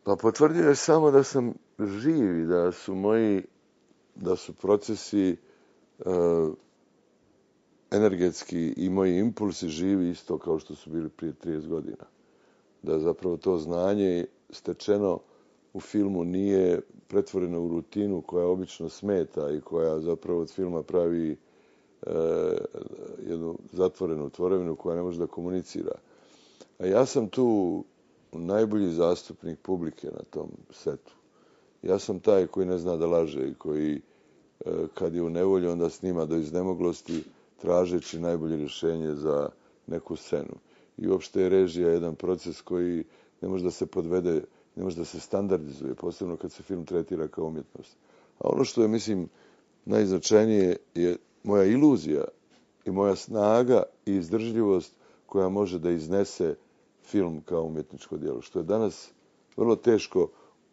Pa potvrdio je samo da sam živ i da su procesi energetski i moji impulsi živi isto kao što su bili prije 30 godina. Da zapravo to znanje stečeno u filmu nije pretvoreno u rutinu koja obično smeta i koja zapravo od filma pravi jednu zatvorenu tvorevinu koja ne može da komunicira. A ja sam tu najbolji zastupnik publike na tom setu. Ja sam taj koji ne zna da laže i koji kad je u nevolji onda snima do iznemoglosti tražeći najbolje rješenje za neku scenu. I uopšte je režija jedan proces koji ne može da se podvede, ne može da se standardizuje, posebno kad se film tretira kao umjetnost. A ono što je, mislim, najznačajnije je moja iluzija i moja snaga i izdržljivost koja može da iznese film kao umjetničko djelo, što je danas vrlo teško,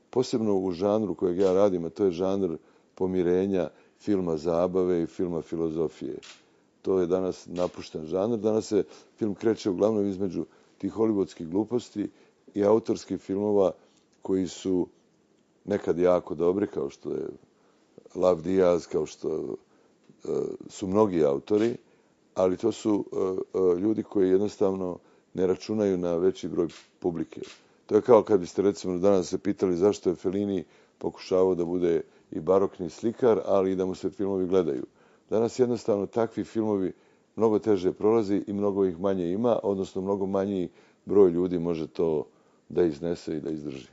posebno u žanru kojeg ja radim, a to je žanr pomirenja, filma zabave i filma filozofije. To je danas napušten žanr. Danas se film kreće uglavnom između tih hollywoodskih gluposti i autorskih filmova koji su nekad jako dobri, kao što je Lav Diaz, kao što su mnogi autori, ali to su ljudi koji jednostavno ne računaju na veći broj publike. To je kao kad biste recimo danas se pitali zašto je Fellini pokušavao da bude i barokni slikar, ali i da mu se filmovi gledaju. Danas jednostavno takvi filmovi mnogo teže prolazi i mnogo ih manje ima, odnosno mnogo manji broj ljudi može to da iznese i da izdrži.